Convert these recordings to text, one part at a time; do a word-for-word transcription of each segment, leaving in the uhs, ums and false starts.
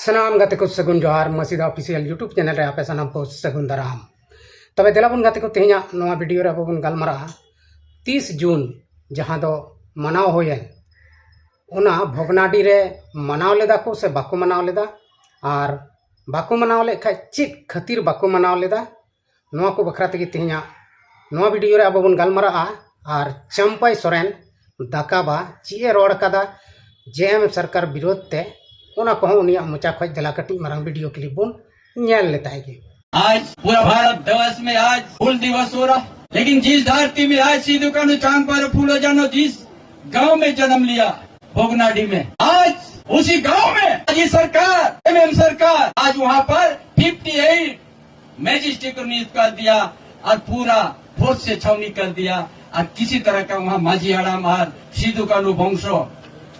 ᱥᱟᱱᱟᱢ ᱜᱟᱛᱮ ᱠᱚ ᱥᱟᱹᱜᱩᱱ ᱡᱚᱦᱟᱨ᱾ ᱢᱟᱹᱥᱤᱫᱟ ᱚᱯᱷᱤᱥᱤᱭᱟᱞ YouTube ᱪᱮᱱᱮᱞ ᱨᱮ ᱟᱯᱮ ᱥᱟᱱᱟᱢ ᱠᱚ ᱥᱟᱹᱜᱩᱱ ᱫᱟᱨᱟᱢ᱾ ᱛᱚᱵᱮ ᱫᱮᱞᱟ ᱵᱚᱱ ᱜᱟᱛᱮ ᱠᱚ, ᱛᱮᱦᱮᱧᱟᱜ ᱱᱚᱣᱟ ᱵᱷᱤᱰᱤᱭᱳ ᱨᱮ ᱟᱵᱚ ᱵᱚᱱ ᱜᱟᱞᱢᱟᱨᱟᱜᱼᱟ ᱛᱤᱥ ᱡᱩᱱ, ᱡᱟᱦᱟᱸ ᱫᱚ ᱢᱟᱱᱟᱣ ᱦᱩᱭᱮᱱ, ᱚᱱᱟ ᱵᱷᱚᱜᱽᱱᱟᱰᱤ ᱨᱮ ᱢᱟᱱᱟᱣ ᱞᱮᱫᱟ ᱠᱚ ᱥᱮ ᱵᱟᱠᱚ ᱢᱟᱱᱟᱣ ᱞᱮᱫᱟ, ᱟᱨ ᱵᱟᱠᱚ ᱢᱟᱱᱟᱣ ᱞᱮᱫ ᱠᱷᱟᱡ ᱪᱮᱫ ᱠᱷᱟᱹᱛᱤᱨ ᱵᱟᱠᱚ ᱢᱟᱱᱟᱣ ᱞᱮᱫᱟ, ᱱᱚᱣᱟ ᱠᱚ ᱵᱟᱠᱷᱨᱟ ᱛᱮᱜᱮ ᱛᱮᱦᱮᱧᱟᱜ ᱱᱚᱣᱟ ᱵᱷᱤᱰᱤᱭᱳ ᱨᱮ ᱟᱵᱚ ᱵᱚᱱ ᱜᱟᱞᱢᱟᱨᱟᱜᱼᱟ᱾ ᱟᱨ ᱪᱟᱢᱯᱟᱭ ᱥᱚᱨᱮᱱ ᱫᱟᱠᱟᱵᱟ ᱪᱮᱫ ᱮ ᱨᱚᱲ ᱠᱟᱫᱟ ᱡᱮ ᱮᱢ ᱥᱚᱨᱠᱟᱨ ᱵᱤᱨᱳᱫᱷ ᱛᱮ, ᱚᱱᱟ ᱠᱚᱦᱚᱸ ᱩᱱᱤᱭᱟᱜ ᱢᱚᱪᱟ ᱠᱷᱚᱡ ᱫᱮᱞᱟ ᱠᱟᱹᱴᱤᱡ ᱢᱟᱨᱟᱝ ᱵᱷᱤᱰᱤᱭᱳ ᱠᱞᱤᱯ ᱵᱚᱱ ᱧᱮᱞ ᱞᱮᱛᱟᱭ ᱜᱮ᱾ आज पूरा भारत देश में आज हूल दिवस हो रहा, लेकिन जिस धरती में आज सिद्धू कान्हू, चांद भैरव, फूलो जानो, जिस गांव में जन्म लिया, भोगनाडी में, आज उसी गांव में ये सरकार, एमएम सरकार, आज वहां पर फिफ्टी एट मजिस्ट्रेट को नियुक्त कर दिया और पूरा फोर्स से छावनी कर दिया और किसी तरह का वहां माझी हड़ाम और सिद्धू कान्हू वंशो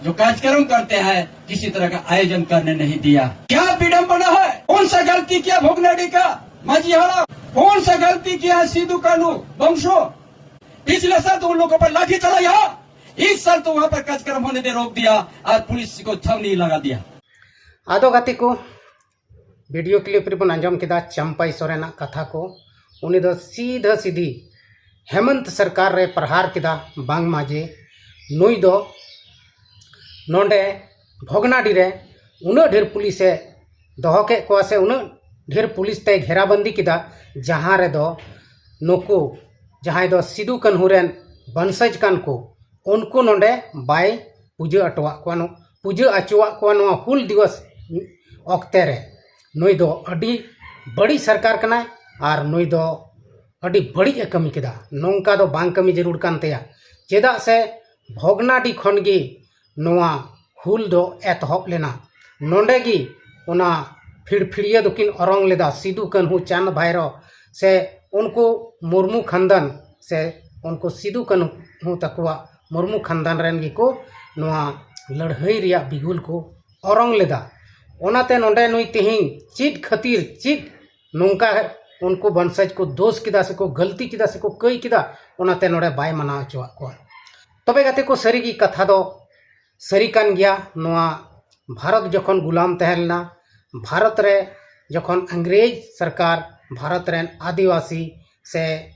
जो कार्यक्रम करते हैं, किसी तरह का आयोजन करने नहीं दिया। क्या विडंबना है? कौन सा गलती किया भोगनाडी का माझी हड़ाम? कौन सा गलती किया सिद्धू कान्हू वंशो? पिछले साल तो उन लोगों पर लाठी चलाया, इस साल तो वहां पर कार्यक्रम होने दे रोक दिया और पुलिस को छावनी लगा दिया। ᱟᱫᱚ ᱜᱟᱛᱮ ᱠᱚ, ᱵᱷᱤᱰᱤᱭᱳ ᱠᱞᱤᱯ ᱨᱮᱵᱚᱱ ᱟᱸᱡᱚᱢ ᱠᱮᱫᱟ ᱪᱟᱢᱯᱟᱭ ᱥᱚᱨᱮᱱᱟᱜ ᱠᱟᱛᱷᱟ ᱠᱚ᱾ ᱩᱱᱤ ᱫᱚ ᱥᱤᱫᱷᱟᱹ ᱥᱤᱫᱷᱤ ᱦᱮᱢᱚᱱᱛ ᱥᱚᱨᱠᱟᱨ ᱨᱮ ᱯᱨᱚᱦᱟᱨ ᱠᱮᱫᱟ, ᱵᱟᱝᱢᱟ ᱡᱮ ᱱᱩᱭ ᱫᱚ ᱱᱚᱰᱮ ᱵᱷᱚᱜᱽᱱᱟᱰᱤ ᱨᱮ ᱩᱱᱟᱹᱜ ᱰᱷᱮᱨ ᱯᱩᱞᱤᱥᱮ ᱫᱚᱦᱚ ᱠᱮᱫ ᱠᱚᱣᱟ ᱥᱮ ᱩᱱᱟᱹᱜ ᱰᱷᱮᱨ ᱯᱩᱞᱤᱥ ᱛᱮᱭ ᱜᱷᱮᱨᱟᱵᱚᱱᱫᱤ ᱠᱮᱫᱟ, ᱡᱟᱦᱟᱸ ᱨᱮᱫᱚ ᱱᱩᱠᱩ ᱡᱟᱦᱟᱸᱭ ᱫᱚ ᱥᱤᱫᱩ ᱠᱟᱹᱱᱦᱩ ᱨᱮᱱ ᱵᱚᱝᱥᱚᱡᱽ ᱠᱟᱱ ᱠᱚ, ᱩᱱᱠᱩ ᱱᱚᱰᱮ ᱵᱟᱭ ᱯᱩᱡᱟᱹ ᱦᱚᱴᱚᱣᱟᱜ ᱠᱚᱣᱟ, ᱱᱚ-, ᱯᱩᱡᱟᱹ ᱦᱚᱪᱚᱣᱟᱜ ᱠᱚᱣᱟ ᱱᱚᱣᱟ ᱦᱩᱞ ᱫᱤᱵᱚᱥ ᱚᱠᱛᱮ ᱨᱮ᱾ ᱱᱩᱭ ᱫᱚ ᱟᱹᱰᱤ ᱵᱟᱹᱲᱤᱡ ᱥᱚᱨᱠᱟᱨ ᱠᱟᱱᱟᱭ ᱟᱨ ᱱᱩᱭ ᱫᱚ ᱟᱹᱰᱤ ᱵᱟᱹᱲᱤᱡ ᱮ ᱠᱟᱹᱢᱤ ᱠᱮᱫᱟ᱾ ᱱᱚᱝᱠᱟ ᱫᱚ ᱵᱟᱝ ᱠᱟᱹᱢᱤ ᱡᱟᱹᱨᱩᱲ ᱠᱟᱱ ᱛᱟᱭᱟ, ᱪᱮᱫᱟᱜ ᱥᱮ ᱵᱷᱚᱜᱽᱱᱟᱰᱤ ᱠᱷᱚᱱ ᱜᱮ ᱱᱚᱣᱟ ᱦᱩᱞ ᱫᱚ ᱮᱛᱚᱦᱚᱵ ᱞᱮᱱᱟ᱾ ᱱᱚᱰᱮ ᱜᱮ ᱚᱱᱟ ᱯᱷᱤᱲᱯᱷᱤᱲᱤᱭᱟᱹ ᱫᱚᱠᱤᱱ ᱚᱨᱚᱝ ᱞᱮᱫᱟ, ᱥᱤᱫᱩ ᱠᱟᱹᱱᱦᱩ ᱪᱟᱸᱫᱽ ᱵᱷᱟᱭᱨᱚ ᱥᱮ ᱩᱱᱠᱩ ᱢᱩᱨᱢᱩ ᱠᱷᱟᱱᱫᱟᱱ ᱥᱮ ᱩᱱᱠᱩ ᱥᱤᱫᱩ ᱠᱟᱹᱱᱦᱩ ᱛᱟᱠᱚᱣᱟᱜ ᱢᱩᱨᱢᱩ ᱠᱷᱟᱱᱫᱟᱱ ᱨᱮᱱ ᱜᱮᱠᱚ ᱱᱚᱣᱟ ᱞᱟᱹᱲᱦᱟᱹᱭ ᱨᱮᱭᱟᱜ ᱵᱤᱜᱩᱞ ᱠᱚ ᱚᱨᱚᱝ ᱞᱮᱫᱟ᱾ ᱚᱱᱟᱛᱮ ᱱᱚᱰᱮ ᱱᱩᱭ ᱛᱮᱦᱮᱧ ᱪᱮᱫ ᱠᱷᱟᱹᱛᱤᱨ, ᱪᱮᱫ ᱱᱚᱝᱠᱟ ᱩᱱᱠᱩ ᱵᱚᱝᱥᱚᱡᱽ ᱠᱚ ᱫᱳᱥ ᱠᱮᱫᱟ ᱥᱮᱠᱚ ᱜᱟᱹᱞᱛᱤ ᱠᱮᱫᱟ ᱥᱮᱠᱚ ᱠᱟᱹᱭ ᱠᱮᱫᱟ, ᱚᱱᱟᱛᱮ ᱱᱚᱰᱮ ᱵᱟᱭ ᱢᱟᱱᱟᱣ ᱦᱚᱪᱚᱣᱟᱜ ᱠᱚᱣᱟ᱾ ᱛᱚᱵᱮ ᱜᱟᱛᱮ ᱠᱚ, ᱥᱟᱹᱨᱤᱜᱮ ᱠᱟᱛᱷᱟ ᱫᱚ ᱥᱟᱹᱨᱤ ᱠᱟᱱ ᱜᱮᱭᱟ᱾ ᱱᱚᱣᱟ ᱵᱷᱟᱨᱚᱛ ᱡᱚᱠᱷᱚᱱ ᱜᱩᱞᱟᱢ ᱛᱟᱦᱮᱸ ᱞᱮᱱᱟ, ᱵᱷᱟᱨᱚᱛ ᱨᱮ ᱡᱚᱠᱷᱚᱱ ᱤᱝᱨᱮᱡᱽ ᱥᱚᱨᱠᱟᱨ ᱵᱷᱟᱨᱚᱛ ᱨᱮᱱ ᱟᱹᱫᱤᱵᱟᱹᱥᱤ ᱥᱮ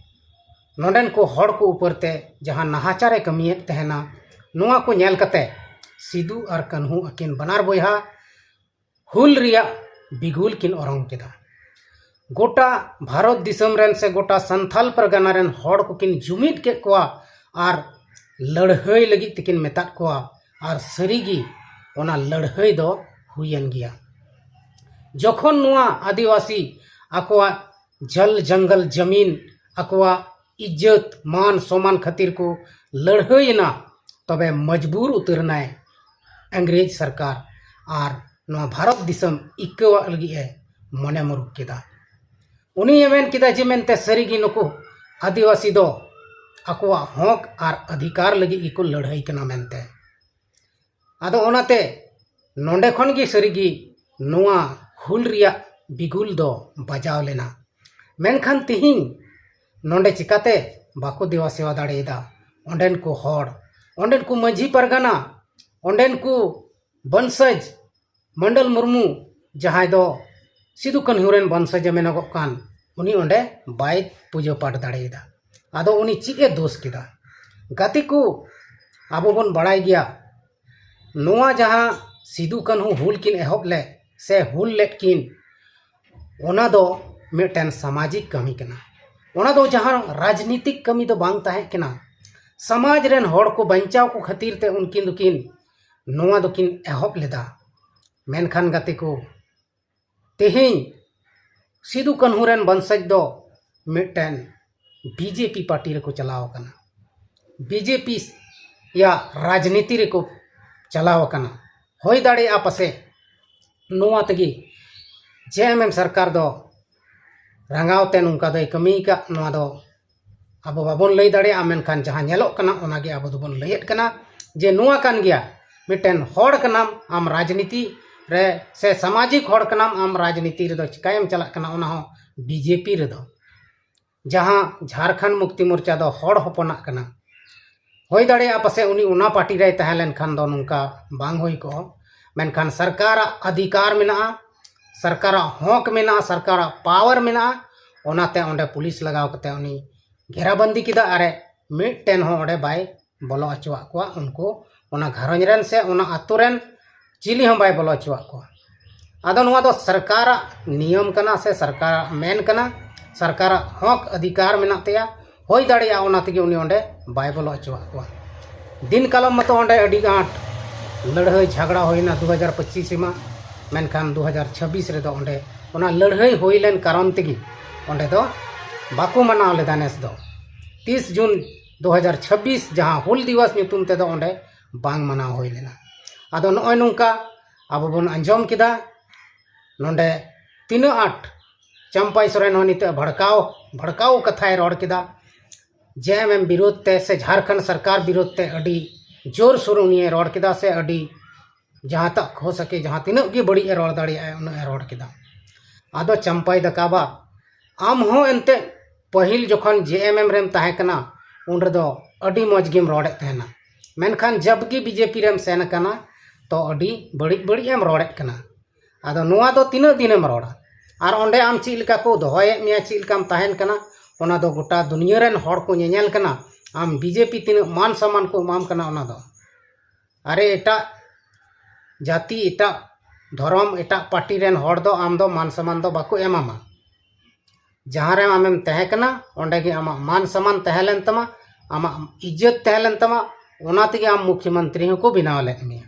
ᱱᱚᱰᱮᱱ ᱠᱚ ᱦᱚᱲ ᱠᱚ ᱩᱯᱚᱨ ᱛᱮ ᱡᱟᱦᱟᱸ ᱱᱟᱦᱟᱪᱟᱨ ᱮ ᱠᱟᱹᱢᱤᱭᱮᱫ ᱛᱟᱦᱮᱱᱟ, ᱱᱚᱣᱟ ᱠᱚ ᱧᱮᱞ ᱠᱟᱛᱮ ᱥᱤᱫᱩ ᱟᱨ ᱠᱟᱹᱱᱦᱩ ᱟᱹᱠᱤᱱ ᱵᱟᱱᱟᱨ ᱵᱚᱭᱦᱟ ᱦᱩᱞ ᱨᱮᱭᱟᱜ ᱵᱤᱜᱩᱞ ᱠᱤᱱ ᱚᱨᱚᱝ ᱠᱮᱫᱟ᱾ ᱜᱚᱴᱟ ᱵᱷᱟᱨᱚᱛ ᱫᱤᱥᱚᱢ ᱨᱮᱱ ᱥᱮ ᱜᱚᱴᱟ ᱥᱟᱱᱛᱷᱟᱞ ᱯᱟᱨᱜᱟᱱᱟ ᱨᱮᱱ ᱦᱚᱲ ᱠᱚᱠᱤᱱ ᱡᱩᱢᱤᱫ ᱠᱮᱫ ᱠᱚᱣᱟ ᱟᱨ ᱞᱟᱹᱲᱦᱟᱹᱭ ᱞᱟᱹᱜᱤᱫ ᱛᱮᱠᱤᱱ ᱢᱮᱛᱟᱫ ᱠᱚᱣᱟ᱾ ᱟᱨ ᱥᱟᱹᱨᱤᱜᱮ ᱚᱱᱟ ᱞᱟᱹᱲᱦᱟᱹᱭ ᱫᱚ ᱦᱩᱭᱮᱱ ᱜᱮᱭᱟ᱾ ᱡᱚᱠᱷᱚᱱ ᱱᱚᱣᱟ ᱟᱹᱫᱤᱵᱟᱹᱥᱤ ᱟᱠᱚᱣᱟᱜ ᱡᱚᱞ ᱡᱚᱝᱜᱚᱞ ᱡᱟᱢᱤᱱ, ᱟᱠᱚᱣᱟᱜ ᱤᱡᱽᱡᱚᱛ ᱢᱟᱱ ᱥᱚᱢᱟᱱ ᱠᱷᱟᱹᱛᱤᱨ ᱠᱚ ᱞᱟᱹᱲᱦᱟᱹᱭᱮᱱᱟ, ᱛᱚᱵᱮ ᱢᱚᱡᱽᱵᱩᱨ ᱩᱛᱟᱹᱨ ᱮᱱᱟᱭ ᱤᱝᱨᱮᱡᱽ ᱥᱚᱨᱠᱟᱨ ᱟᱨ ᱱᱚᱣᱟ ᱵᱷᱟᱨᱚᱛ ᱫᱤᱥᱚᱢ ᱤᱠᱟᱹᱣᱟᱜ ᱞᱟᱹᱜᱤᱫ ᱮ ᱢᱚᱱᱮ ᱢᱩᱨᱩᱠ ᱠᱮᱫᱟ᱾ ᱩᱱᱤᱭᱮ ᱢᱮᱱ ᱠᱮᱫᱟ ᱡᱮ ᱢᱮᱱᱛᱮ ᱥᱟᱹᱨᱤᱜᱮ ᱱᱩᱠᱩ ᱟᱹᱫᱤᱵᱟᱹᱥᱤ ᱫᱚ ᱟᱠᱚᱣᱟᱜ ᱦᱚᱠ ᱟᱨ ᱚᱫᱷᱤᱠᱟᱨ ᱞᱟᱹᱜᱤᱫ ᱜᱮᱠᱚ ᱞᱟᱹᱲᱦᱟᱹᱭ ᱠᱟᱱᱟ ᱢᱮᱱᱛᱮ᱾ ᱟᱫᱚ ᱚᱱᱟᱛᱮ ᱱᱚᱰᱮ ᱠᱷᱚᱱ ᱜᱮ ᱥᱟᱹᱨᱤᱜᱮ ᱱᱚᱣᱟ ᱦᱩᱞ ᱨᱮᱭᱟᱜ ᱵᱤᱜᱩᱞ ᱫᱚ ᱵᱟᱡᱟᱣ ᱞᱮᱱᱟ᱾ ᱢᱮᱱᱠᱷᱟᱱ ᱛᱤᱦᱤᱧ ᱱᱚᱰᱮ ᱪᱤᱠᱟᱛᱮ ᱵᱟᱠᱚ ᱫᱮᱣᱟ ᱥᱮᱣᱟ ᱫᱟᱲᱮᱭᱟᱫᱟ ᱚᱸᱰᱮᱱ ᱠᱚ ᱦᱚᱲ, ᱚᱸᱰᱮᱱ ᱠᱚ ᱢᱟᱹᱡᱷᱤ ᱯᱟᱨᱜᱟᱱᱟ, ᱚᱸᱰᱮᱱ ᱠᱚ ᱵᱚᱱᱥᱚᱡᱽ ᱢᱚᱱᱰᱚᱞ ᱢᱩᱨᱢᱩ, ᱡᱟᱦᱟᱸᱭ ᱫᱚ ᱥᱤᱫᱩ ᱠᱟᱹᱱᱦᱩ ᱨᱮᱱ ᱵᱚᱱᱥᱚᱡᱽ ᱮ ᱢᱮᱱᱚᱜᱚᱜ ᱠᱟᱱ, ᱩᱱᱤ ᱚᱸᱰᱮ ᱵᱟᱭ ᱯᱩᱡᱟᱹ ᱯᱟᱴ ᱫᱟᱲᱮᱭᱟᱫᱟ᱾ ᱟᱫᱚ ᱩᱱᱤ ᱪᱮᱫ ᱮ ᱫᱳᱥ ᱠᱮᱫᱟ? ᱜᱟᱛᱮ ᱠᱚ, ᱟᱵᱚ ᱵᱚᱱ ᱵᱟᱲᱟᱭ ᱜᱮᱭᱟ, ᱱᱚᱣᱟ ᱡᱟᱦᱟᱸ ᱥᱤᱫᱩ ᱠᱟᱹᱱᱦᱩ ᱦᱩᱞ ᱠᱤᱱ ᱮᱦᱚᱵ ᱞᱮᱫ ᱥᱮ ᱦᱩᱞ ᱞᱮᱫ ᱠᱤᱱ, ᱚᱱᱟ ᱫᱚ ᱢᱤᱫᱴᱮᱱ ᱥᱟᱢᱟᱡᱤᱠ ᱠᱟᱹᱢᱤ ᱠᱟᱱᱟ᱾ ᱚᱱᱟ ᱫᱚ ᱡᱟᱦᱟᱸ ᱨᱟᱡᱽᱱᱤᱛᱤᱠ ᱠᱟᱹᱢᱤ ᱫᱚ ᱵᱟᱝ ᱛᱟᱦᱮᱸ ᱠᱟᱱᱟ᱾ ᱥᱚᱢᱟᱡᱽ ᱨᱮᱱ ᱦᱚᱲ ᱠᱚ ᱵᱟᱧᱪᱟᱣ ᱠᱚ ᱠᱷᱟᱹᱛᱤᱨ ᱛᱮ ᱩᱱᱠᱤᱱ ᱫᱚᱠᱤᱱ ᱱᱚᱣᱟ ᱫᱚᱠᱤᱱ ᱮᱦᱚᱵ ᱞᱮᱫᱟ᱾ ᱢᱮᱱᱠᱷᱟᱱ ᱜᱟᱛᱮ ᱠᱚ, ᱛᱮᱦᱮᱧ ᱥᱤᱫᱩ ᱠᱟᱹᱱᱦᱩ ᱨᱮᱱ ᱵᱚᱝᱥᱚᱡᱽ ᱫᱚ ᱢᱤᱫᱴᱮᱱ ᱵᱤᱡᱮᱯᱤ ᱯᱟᱨᱴᱤ ᱨᱮᱠᱚ ᱪᱟᱞᱟᱣ ᱟᱠᱟᱱᱟ, ᱵᱤᱡᱮᱯᱤ ᱭᱟᱜ ᱨᱟᱡᱽᱱᱤᱛᱤ ᱨᱮᱠᱚ ᱪᱟᱞᱟᱣ ᱟᱠᱟᱱᱟ᱾ ᱦᱩᱭ ᱫᱟᱲᱮᱭᱟᱜᱼᱟ ᱯᱟᱥᱮ ᱱᱚᱣᱟ ᱛᱮᱜᱮ ᱡᱮ ᱮᱢ ᱮᱢ ᱥᱚᱨᱠᱟᱨ ᱫᱚ ᱨᱟᱸᱜᱟᱣ ᱛᱮ ᱱᱚᱝᱠᱟ ᱫᱚᱭ ᱠᱟᱹᱢᱤ ᱟᱠᱟᱫ, ᱱᱚᱣᱟ ᱫᱚ ᱟᱵᱚ ᱵᱟᱵᱚᱱ ᱞᱟᱹᱭ ᱫᱟᱲᱮᱭᱟᱜᱼᱟ᱾ ᱢᱮᱱᱠᱷᱟᱱ ᱡᱟᱦᱟᱸ ᱧᱮᱞᱚᱜ ᱠᱟᱱᱟ ᱚᱱᱟᱜᱮ ᱟᱵᱚ ᱫᱚᱵᱚᱱ ᱞᱟᱹᱭᱮᱫ ᱠᱟᱱᱟ ᱡᱮ ᱱᱚᱣᱟ ᱠᱟᱱ ᱜᱮᱭᱟ᱾ ᱢᱤᱫᱴᱮᱱ ᱦᱚᱲ ᱠᱟᱱᱟᱢ ᱟᱢ ᱨᱟᱡᱽᱱᱤᱛᱤ ᱨᱮ, ᱥᱮ ᱥᱟᱢᱟᱡᱤᱠ ᱦᱚᱲ ᱠᱟᱱᱟᱢ ᱟᱢ ᱨᱟᱡᱽᱱᱤᱛᱤ ᱨᱮᱫᱚ ᱪᱤᱠᱟᱭᱮᱢ ᱪᱟᱞᱟᱜ ᱠᱟᱱᱟ, ᱚᱱᱟ ᱦᱚᱸ ᱵᱤᱡᱮᱯᱤ ᱨᱮᱫᱚ, ᱡᱟᱦᱟᱸ ᱡᱷᱟᱨᱠᱷᱚᱸᱰ ᱢᱩᱠᱛᱤ ᱢᱳᱨᱪᱟ ᱫᱚ ᱦᱚᱲ ᱦᱚᱯᱚᱱᱟᱜ ᱠᱟᱱᱟ᱾ ᱦᱩᱭ ᱫᱟᱲᱮᱭᱟᱜᱼᱟ ᱯᱟᱥᱮ ᱩᱱᱤ ᱚᱱᱟ ᱯᱟᱨᱴᱤ ᱨᱮᱭ ᱛᱟᱦᱮᱸ ᱞᱮᱱᱠᱷᱟᱱ ᱫᱚ ᱱᱚᱝᱠᱟ ᱵᱟᱝ ᱦᱩᱭ ᱠᱚᱜᱼᱟ᱾ ᱢᱮᱱᱠᱷᱟᱱ ᱥᱚᱨᱠᱟᱨᱟᱜ ᱚᱫᱷᱤᱠᱟᱨ ᱢᱮᱱᱟᱜᱼᱟ, ᱥᱚᱨᱠᱟᱨᱟᱜ ᱦᱚᱠ ᱢᱮᱱᱟᱜᱼᱟ, ᱥᱚᱨᱠᱟᱨᱟᱜ ᱯᱟᱣᱟᱨ ᱢᱮᱱᱟᱜᱼᱟ, ᱚᱱᱟᱛᱮ ᱚᱸᱰᱮ ᱯᱩᱞᱤᱥ ᱞᱟᱜᱟᱣ ᱠᱟᱛᱮ ᱩᱱᱤ ᱜᱷᱮᱨᱟᱵᱟᱱᱫᱤ ᱠᱮᱫᱟ᱾ ᱟᱨᱮ ᱢᱤᱫᱴᱮᱱ ᱦᱚᱸ ᱚᱸᱰᱮ ᱵᱟᱭ ᱵᱚᱞᱚ ᱦᱚᱪᱚᱣᱟᱜ ᱠᱚᱣᱟ᱾ ᱩᱱᱠᱩ ᱚᱱᱟ ᱜᱷᱟᱨᱚᱸᱡᱽ ᱨᱮᱱ ᱥᱮ ᱚᱱᱟ ᱟᱛᱳ ᱨᱮᱱ ᱪᱤᱞᱤ ᱦᱚᱸ ᱵᱟᱭ ᱵᱚᱞᱚ ᱦᱚᱪᱚᱣᱟᱜ ᱠᱚᱣᱟ᱾ ᱟᱫᱚ ᱱᱚᱣᱟ ᱫᱚ ᱥᱚᱨᱠᱟᱨᱟᱜ ᱱᱤᱭᱚᱢ ᱠᱟᱱᱟ ᱥᱮ ᱥᱚᱨᱠᱟᱨᱟᱜ ᱢᱮᱱ ᱠᱟᱱᱟ, ᱥᱚᱨᱠᱟᱨᱟᱜ ᱦᱚᱠ ᱚᱫᱷᱤᱠᱟᱨ ᱢᱮᱱᱟᱜ ᱛᱟᱭᱟ, ᱦᱩᱭ ᱫᱟᱲᱮᱭᱟᱜᱼᱟ ᱚᱱᱟ ᱛᱮᱜᱮ ᱩᱱᱤ ᱚᱸᱰᱮ ᱵᱟᱭ ᱵᱚᱞᱚ ᱦᱚᱪᱚᱣᱟᱜ ᱠᱚᱣᱟ᱾ ᱫᱤᱱ ᱠᱟᱞᱚᱢ ᱢᱟᱛᱚ ᱚᱸᱰᱮ ᱟᱹᱰᱤ ᱟᱸᱴ ᱞᱟᱹᱲᱦᱟᱹᱭ ᱡᱷᱟᱜᱽᱲᱟ ᱦᱩᱭᱱᱟ ᱫᱩ ᱦᱟᱡᱟᱨ ᱯᱚᱸᱪᱤᱥ ᱨᱮᱢᱟ, ᱢᱮᱱᱠᱷᱟᱱ ᱫᱩ ᱦᱟᱡᱟᱨ ᱪᱷᱟᱵᱵᱤᱥ ᱨᱮᱫᱚ ᱚᱸᱰᱮ ᱚᱱᱟ ᱞᱟᱹᱲᱦᱟᱹᱭ ᱦᱩᱭ ᱞᱮᱱ ᱠᱟᱨᱚᱱ ᱛᱮᱜᱮ ᱚᱸᱰᱮ ᱫᱚ ᱵᱟᱠᱚ ᱢᱟᱱᱟᱣ ᱞᱮᱫᱟ ᱱᱮᱥ ᱫᱚ᱾ ᱛᱤᱥ ᱡᱩᱱ ᱫᱩ ᱦᱟᱡᱟᱨ ᱪᱷᱟᱵᱵᱤᱥ ᱡᱟᱦᱟᱸ ᱦᱩᱞ ᱫᱤᱵᱚᱥ ᱧᱩᱛᱩᱢ ᱛᱮᱫᱚ ᱚᱸᱰᱮ ᱵᱟᱝ ᱢᱟᱱᱟᱣ ᱦᱩᱭ ᱞᱮᱱᱟ᱾ ᱟᱫᱚ ᱱᱚᱜᱼᱚᱭ ᱱᱚᱝᱠᱟ ᱟᱵᱚ ᱵᱚᱱ ᱟᱸᱡᱚᱢ ᱠᱮᱫᱟ ᱱᱚᱰᱮ ᱛᱤᱱᱟᱹᱜ ᱟᱸᱴ ᱪᱟᱢᱯᱟᱭ ᱥᱚᱨᱮᱱ ᱦᱚᱸ ᱱᱤᱛᱚᱜ ᱵᱷᱟᱲᱠᱟᱣ ᱵᱷᱟᱲᱠᱟᱣ ᱠᱟᱛᱷᱟᱭ ᱨᱚᱲ ᱠᱮᱫᱟ᱾ ᱡᱮ ᱮᱢ ᱮᱢ ᱵᱤᱨᱳᱫᱷ ᱛᱮ ᱥᱮ ᱡᱷᱟᱲᱠᱷᱚᱸᱰ ᱥᱚᱨᱠᱟᱨ ᱵᱤᱨᱳᱫᱷ ᱛᱮ ᱟᱹᱰᱤ ᱡᱳᱨ ᱥᱳᱨ ᱩᱱᱤᱭᱮ ᱨᱚᱲ ᱠᱮᱫᱟ ᱥᱮ ᱟᱹᱰᱤ ᱡᱟᱦᱟᱸ ᱛᱟᱜ ᱦᱳ ᱥᱟᱠᱮ ᱡᱟᱦᱟᱸ ᱛᱤᱱᱟᱹᱜ ᱜᱮ ᱵᱟᱹᱲᱤᱡ ᱮ ᱨᱚᱲ ᱫᱟᱲᱮᱭᱟᱜᱼᱟ ᱩᱱᱟᱹᱜ ᱮ ᱨᱚᱲ ᱠᱮᱫᱟ᱾ ᱟᱫᱚ ᱪᱟᱢᱯᱟᱭ ᱫᱟ ᱠᱟᱵᱟ, ᱟᱢ ᱦᱚᱸ ᱮᱱᱛᱮᱫ ᱯᱟᱹᱦᱤᱞ ᱡᱚᱠᱷᱚᱱ ᱡᱮ ᱮᱢ ᱮᱢ ᱨᱮᱢ ᱛᱟᱦᱮᱸ ᱠᱟᱱᱟ ᱩᱱ ᱨᱮᱫᱚ ᱟᱹᱰᱤ ᱢᱚᱡᱽ ᱜᱮᱢ ᱨᱚᱲᱮᱫ ᱛᱟᱦᱮᱱᱟ, ᱢᱮᱱᱠᱷᱟᱱ ᱡᱟᱵ ᱜᱮ ᱵᱤᱡᱮᱯᱤ ᱨᱮᱢ ᱥᱮᱱ ᱟᱠᱟᱱᱟ ᱛᱚ ᱟᱹᱰᱤ ᱵᱟᱹᱲᱤᱡ ᱵᱟᱹᱲᱤᱡ ᱮᱢ ᱨᱚᱲᱮᱫ ᱠᱟᱱᱟ᱾ ᱟᱫᱚ ᱱᱚᱣᱟ ᱫᱚ ᱛᱤᱱᱟᱹᱜ ᱫᱤᱱᱮᱢ ᱨᱚᱲᱟ? ᱟᱨ ᱚᱸᱰᱮ ᱟᱢ ᱪᱮᱫ ᱞᱮᱠᱟ ᱠᱚ ᱫᱚᱦᱚᱭᱮᱫ ᱢᱮᱭᱟ, ᱪᱮᱫ ᱞᱮᱠᱟᱢ ᱛᱟᱦᱮᱱ ᱠᱟᱱᱟ, ᱚᱱᱟ ᱫᱚ ᱜᱚᱴᱟ ᱫᱩᱱᱤᱭᱟᱹ ᱨᱮᱱ ᱦᱚᱲ ᱠᱚ ᱧᱮᱧᱮᱞ ᱠᱟᱱᱟ᱾ ᱟᱢ ᱵᱤᱡᱮᱯᱤ ᱛᱤᱱᱟᱹᱜ ᱢᱟᱱ ᱥᱚᱢᱢᱟᱱ ᱠᱚ ᱮᱢᱟᱢ ᱠᱟᱱᱟ ᱚᱱᱟ ᱫᱚ᱾ ᱟᱨᱮ ᱮᱴᱟᱜ ᱡᱟᱹᱛᱤ, ᱮᱴᱟᱜ ᱫᱷᱚᱨᱚᱢ, ᱮᱴᱟᱜ ᱯᱟᱨᱴᱤ ᱨᱮᱱ ᱦᱚᱲ ᱫᱚ ᱟᱢ ᱫᱚ ᱢᱟᱱ ᱥᱚᱢᱢᱟᱱ ᱫᱚ ᱵᱟᱠᱚ ᱮᱢᱟᱢᱟ᱾ ᱡᱟᱦᱟᱸ ᱨᱮ ᱟᱢᱮᱢ ᱛᱟᱦᱮᱸ ᱠᱟᱱᱟ ᱚᱸᱰᱮ ᱜᱮ ᱟᱢᱟᱜ ᱢᱟᱱ ᱥᱚᱢᱢᱟᱱ ᱛᱟᱦᱮᱸ ᱞᱮᱱ ᱛᱟᱢᱟ, ᱟᱢᱟᱜ ᱤᱡᱽᱡᱚᱛ ᱛᱟᱦᱮᱸ ᱞᱮᱱ ᱛᱟᱢᱟ, ᱚᱱᱟ ᱛᱮᱜᱮ ᱟᱢ ᱢᱩᱠᱷᱭᱚᱢᱚᱱᱛᱨᱤ ᱦᱚᱸᱠᱚ ᱵᱮᱱᱟᱣ ᱞᱮᱫ ᱢᱮᱭᱟ᱾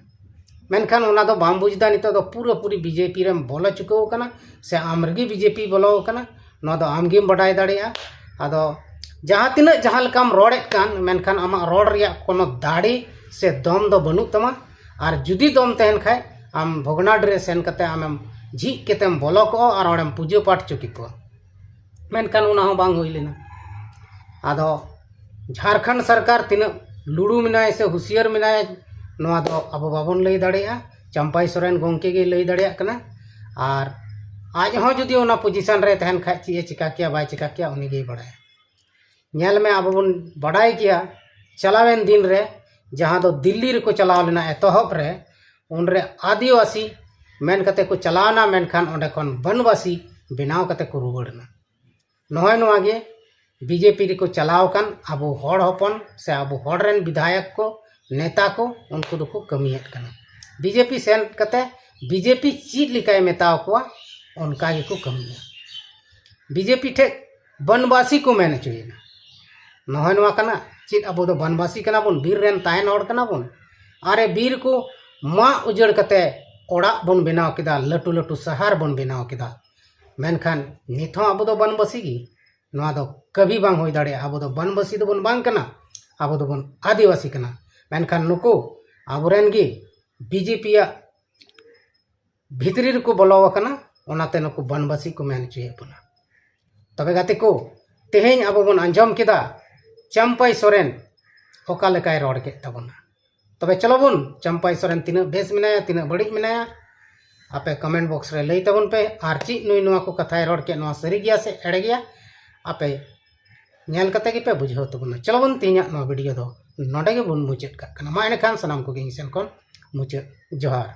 ᱢᱮᱱᱠᱷᱟᱱ ᱚᱱᱟ ᱫᱚ ᱵᱟᱢ ᱵᱩᱡᱽ ᱮᱫᱟ, ᱱᱤᱛᱚᱜ ᱫᱚ ᱯᱩᱨᱟᱹ ᱯᱩᱨᱤ ᱵᱤᱡᱮᱯᱤ ᱨᱮᱢ ᱵᱚᱞᱚ ᱪᱩᱠᱟᱹᱣ ᱟᱠᱟᱱᱟ ᱥᱮ ᱟᱢ ᱨᱮᱜᱮ ᱵᱤᱡᱮᱯᱤ ᱵᱚᱞᱚ ᱟᱠᱟᱱᱟ, ᱱᱚᱣᱟ ᱫᱚ ᱟᱢ ᱜᱮᱢ ᱵᱟᱰᱟᱭ ᱫᱟᱲᱮᱭᱟᱜᱼᱟ᱾ ᱟᱫᱚ ᱡᱟᱦᱟᱸ ᱛᱤᱱᱟᱹᱜ ᱡᱟᱦᱟᱸ ᱞᱮᱠᱟᱢ ᱨᱚᱲᱮᱫ ᱠᱟᱱ, ᱢᱮᱱᱠᱷᱟᱱ ᱟᱢᱟᱜ ᱨᱚᱲ ᱨᱮᱭᱟᱜ ᱠᱳᱱᱳ ᱫᱟᱲᱮ ᱥᱮ ᱫᱚᱢ ᱫᱚ ᱵᱟᱹᱱᱩᱜ ᱛᱟᱢᱟ᱾ ᱟᱨ ᱡᱩᱫᱤ ᱫᱚᱢ ᱛᱟᱦᱮᱱ ᱠᱷᱟᱡ ᱟᱢ ᱵᱷᱚᱜᱽᱱᱟᱰᱤ ᱨᱮ ᱥᱮᱱ ᱠᱟᱛᱮ ᱟᱢᱮᱢ ᱡᱷᱤᱡ ᱠᱟᱛᱮᱢ ᱵᱚᱞᱚ ᱠᱚᱜᱼᱟ ᱟᱨ ᱚᱸᱰᱮᱢ ᱯᱩᱡᱟᱹ ᱯᱟᱴ ᱦᱚᱪᱚ ᱠᱮᱠᱚᱣᱟ᱾ ᱢᱮᱱᱠᱷᱟᱱ ᱚᱱᱟ ᱦᱚᱸ ᱵᱟᱝ ᱦᱩᱭ ᱞᱮᱱᱟ᱾ ᱟᱫᱚ ᱡᱷᱟᱲᱠᱷᱚᱸᱰ ᱥᱚᱨᱠᱟᱨ ᱛᱤᱱᱟᱹᱜ ᱞᱩᱲᱩ ᱢᱮᱱᱟᱭᱟ ᱥᱮ ᱦᱩᱥᱤᱭᱟᱹᱨ ᱢᱮᱱᱟᱭᱟ, ᱱᱚᱣᱟ ᱫᱚ ᱟᱵᱚ ᱵᱟᱵᱚᱱ ᱞᱟᱹᱭ ᱫᱟᱲᱮᱭᱟᱜᱼᱟ᱾ ᱪᱟᱢᱯᱟᱭ ᱥᱚᱨᱮᱱ ᱜᱚᱢᱠᱮ ᱜᱮᱭ ᱞᱟᱹᱭ ᱫᱟᱲᱮᱭᱟᱜ ᱠᱟᱱᱟ᱾ ᱟᱨ ᱟᱡ ᱦᱚᱸ ᱡᱩᱫᱤ ᱚᱱᱟ ᱯᱚᱡᱤᱥᱚᱱ ᱨᱮ ᱛᱟᱦᱮᱱ ᱠᱷᱟᱡ ᱪᱮᱫ ᱮ ᱪᱤᱠᱟ ᱠᱮᱭᱟ ᱵᱟᱭ ᱪᱤᱠᱟ ᱠᱮᱭᱟ ᱩᱱᱤ ᱜᱮᱭ ᱵᱟᱲᱟᱭᱟ᱾ ᱧᱮᱞ ᱢᱮ, ᱟᱵᱚ ᱵᱚᱱ ᱵᱟᱰᱟᱭ ᱜᱮᱭᱟ ᱪᱟᱞᱟᱣᱮᱱ ᱫᱤᱱ ᱨᱮ ᱡᱟᱦᱟᱸ ᱫᱚ ᱫᱤᱞᱞᱤ ᱨᱮᱠᱚ ᱪᱟᱞᱟᱣ ᱞᱮᱱᱟ ᱮᱛᱚᱦᱚᱵ ᱨᱮ, ᱩᱱᱨᱮ ᱟᱹᱫᱤᱵᱟᱹᱥᱤ ᱢᱮᱱ ᱠᱟᱛᱮ ᱠᱚ ᱪᱟᱞᱟᱣᱱᱟ, ᱢᱮᱱᱠᱷᱟᱱ ᱚᱸᱰᱮ ᱠᱷᱚᱱ ᱵᱟᱱᱵᱟᱥᱤ ᱵᱮᱱᱟᱣ ᱠᱟᱛᱮ ᱠᱚ ᱨᱩᱣᱟᱹᱲ ᱮᱱᱟ᱾ ᱱᱚᱜᱼᱚᱭ ᱱᱚᱣᱟ ᱜᱮ ᱵᱤᱡᱮᱯᱤ ᱨᱮᱠᱚ ᱪᱟᱞᱟᱣ ᱟᱠᱟᱱ ᱟᱵᱚ ᱦᱚᱲ ᱦᱚᱯᱚᱱ ᱥᱮ ᱟᱵᱚ ᱦᱚᱲ ᱨᱮᱱ ᱵᱤᱫᱷᱟᱭᱚᱠ ᱠᱚ, ᱱᱮᱛᱟ ᱠᱚ, ᱩᱱᱠᱩ ᱫᱚᱠᱚ ᱠᱟᱹᱢᱤᱭᱮᱫ ᱠᱟᱱᱟ᱾ ᱵᱤᱡᱮᱯᱤ ᱥᱮᱱ ᱠᱟᱛᱮ ᱵᱤᱡᱮᱯᱤ ᱪᱮᱫ ᱞᱮᱠᱟᱭ ᱢᱮᱛᱟᱣ ᱠᱚᱣᱟ, ᱚᱱᱠᱟ ᱜᱮᱠᱚ ᱠᱟᱹᱢᱤᱭᱟ᱾ ᱵᱤᱡᱮᱯᱤ ᱴᱷᱮᱡ ᱵᱟᱱᱵᱟᱥᱤ ᱠᱚ ᱢᱮᱱ ᱦᱚᱪᱚᱭᱮᱱᱟ᱾ ᱱᱚᱜᱼᱚᱭ ᱱᱚᱣᱟ ᱠᱟᱱᱟ᱾ ᱪᱮᱫ ᱟᱵᱚ ᱫᱚ ᱵᱟᱱᱵᱟᱥᱤ ᱠᱟᱱᱟ ᱵᱚᱱ? ᱵᱤᱨ ᱨᱮᱱ ᱛᱟᱦᱮᱱ ᱦᱚᱲ ᱠᱟᱱᱟ ᱵᱚᱱ? ᱟᱨᱮ, ᱵᱤᱨ ᱠᱚ ᱢᱟᱜ ᱩᱡᱟᱹᱲ ᱠᱟᱛᱮ ᱚᱲᱟᱜ ᱵᱚᱱ ᱵᱮᱱᱟᱣ ᱠᱮᱫᱟ, ᱞᱟᱹᱴᱩ ᱞᱟᱹᱴᱩ ᱥᱟᱦᱟᱨ ᱵᱚᱱ ᱵᱮᱱᱟᱣ ᱠᱮᱫᱟ, ᱢᱮᱱᱠᱷᱟᱱ ᱱᱤᱛ ᱦᱚᱸ ᱟᱵᱚ ᱫᱚ ᱵᱟᱱᱵᱟᱥᱤ ᱜᱮ᱾ ᱱᱚᱣᱟ ᱫᱚ ᱠᱟᱹᱵᱷᱤ ᱵᱟᱝ ᱦᱩᱭ ᱫᱟᱲᱮᱭᱟᱜᱼᱟ᱾ ᱟᱵᱚ ᱫᱚ ᱵᱟᱱᱵᱟᱥᱤ ᱫᱚᱵᱚᱱ ᱵᱟᱝ ᱠᱟᱱᱟ, ᱟᱵᱚ ᱫᱚᱵᱚᱱ ᱟᱹᱫᱤᱵᱟᱹᱥᱤ ᱠᱟᱱᱟ᱾ ᱢᱮᱱᱠᱷᱟᱱ ᱱᱩᱠᱩ ᱟᱵᱚᱨᱮᱱ ᱜᱮ ᱵᱤᱡᱮᱯᱤᱭᱟᱜ ᱵᱷᱤᱛᱨᱤ ᱨᱮᱠᱚ ᱵᱚᱞᱚ ᱟᱠᱟᱱᱟ, ᱚᱱᱟᱛᱮ ᱱᱩᱠᱩ ᱵᱟᱱᱵᱟᱥᱤ ᱠᱚ ᱢᱮᱱ ᱦᱚᱪᱚᱭᱮᱫ ᱵᱚᱱᱟ᱾ ᱛᱚᱵᱮ ᱜᱟᱛᱮ ᱠᱚ, ᱛᱮᱦᱮᱧ ᱟᱵᱚ ᱵᱚᱱ ᱟᱸᱡᱚᱢ ᱠᱮᱫᱟ ᱪᱟᱢᱯᱟᱭ ᱥᱚᱨᱮᱱ ᱚᱠᱟ ᱞᱮᱠᱟᱭ ᱨᱚᱲ ᱠᱮᱫ ᱛᱟᱵᱚᱱᱟ᱾ ᱛᱚᱵᱮ ᱪᱚᱞᱚ ᱵᱚᱱ, ᱪᱟᱢᱯᱟᱭ ᱥᱚᱨᱮᱱ ᱛᱤᱱᱟᱹᱜ ᱵᱮᱥ ᱢᱮᱱᱟᱭᱟ, ᱛᱤᱱᱟᱹᱜ ᱵᱟᱹᱲᱤᱡ ᱢᱮᱱᱟᱭᱟ, ᱟᱯᱮ comment box ᱨᱮ ᱞᱟᱹᱭ ᱛᱟᱵᱚᱱ ᱯᱮ᱾ ᱟᱨ ᱪᱮᱫ ᱱᱩᱭ ᱱᱚᱣᱟ ᱠᱚ ᱠᱟᱛᱷᱟᱭ ᱨᱚᱲ ᱠᱮᱫ, ᱱᱚᱣᱟ ᱥᱟᱹᱨᱤ ᱜᱮᱭᱟ ᱥᱮ ᱮᱲᱮ ᱜᱮᱭᱟ, ᱟᱯᱮ ᱧᱮᱞ ᱠᱟᱛᱮ ᱜᱮᱯᱮ ᱵᱩᱡᱷᱟᱹᱣ ᱛᱟᱵᱚᱱᱟ᱾ ᱪᱚᱞᱚ ᱵᱚᱱ, ᱛᱮᱦᱮᱧᱟᱜ ᱱᱚᱣᱟ video ᱫᱚ ᱱᱚᱰᱮ ᱜᱮᱵᱚᱱ ᱢᱩᱪᱟᱹᱫ ᱠᱟᱜ ᱠᱟᱱᱟ᱾ ᱢᱟ ᱮᱱᱠᱷᱟᱱ ᱥᱟᱱᱟᱢ ᱠᱚᱜᱮ ᱤᱧ ᱥᱮᱱ ᱠᱷᱚᱱ ᱢᱩᱪᱟᱹᱫ ᱡᱚᱦᱟᱨ᱾